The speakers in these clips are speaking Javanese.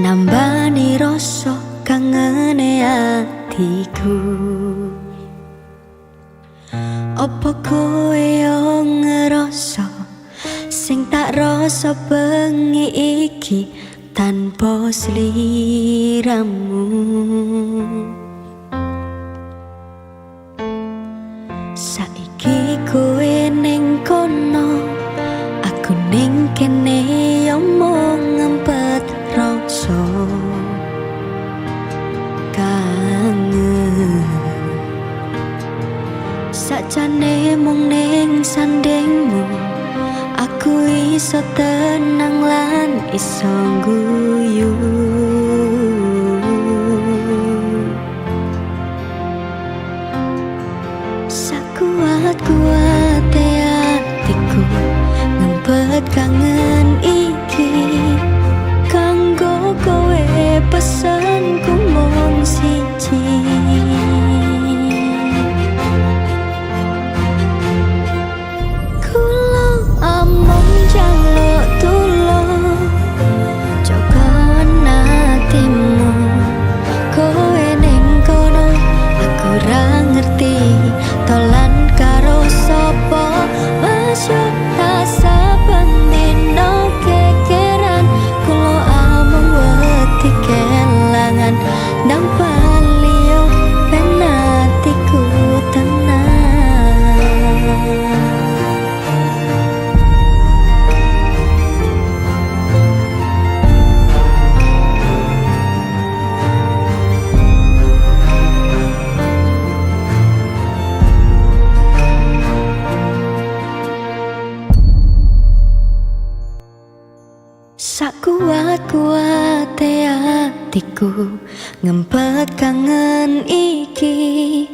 Nambani rasa kangene atiku. Apa kowe yo ngerasa sing tak rasa bengi iki tanpa sliramu? Saiki kowe ning kono, aku ning kene yo mung ngempet rasa kangen. Sakjane mung ning sandingmu aku iso tenang lan iso guyu. Sakuat-kuate atiku ngempet kangen iki, kanggo kowe pesenku mung siji. Kula amung njaluk tulung, jaga atimu. Kowe ning kono aku ra ngerti tolan karo sapa. Masuk saben dina kekeran, kula amung wedi kelangan. Ndang bali yo ben atiku tenang. Sakuat-kuate atiku ngempet kangen iki,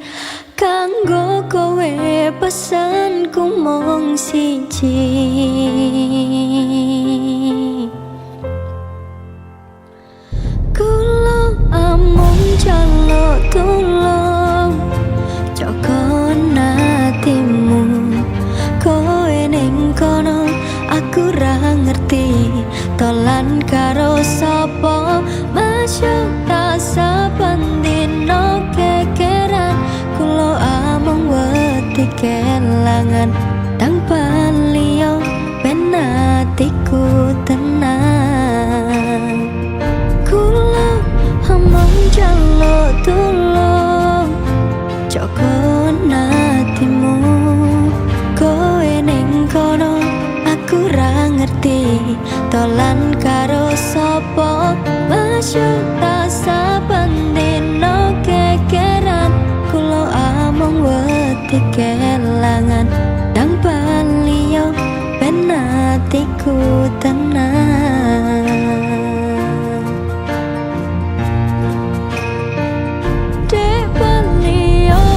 kanggo kowe pesenku mung siji. Kula amung njaluk tulung, jaga atimu. Kowe ning kono aku ra ngerti tolan karo sapa. Masuk saben dina kekeran, kula amung wedi kelangan. Ndang bali yo ben atiku tenang. Kula amung njaluk tulung, jaga atimu. Kowe ning kono aku ra ngerti tolan karo sapa. Masuk saben dina kekeran, kula amung wedi kelangan. Ndang bali yo ben atiku tenang. Dek bali yo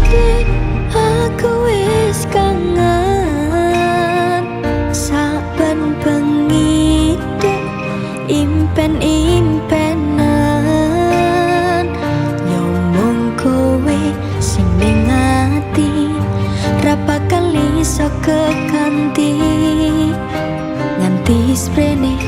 dek, aku wis kangen. Saben bengi dek impen-impenan, yo mung kowe sing ning ati ra bakal iso kekanti. Nganti sprene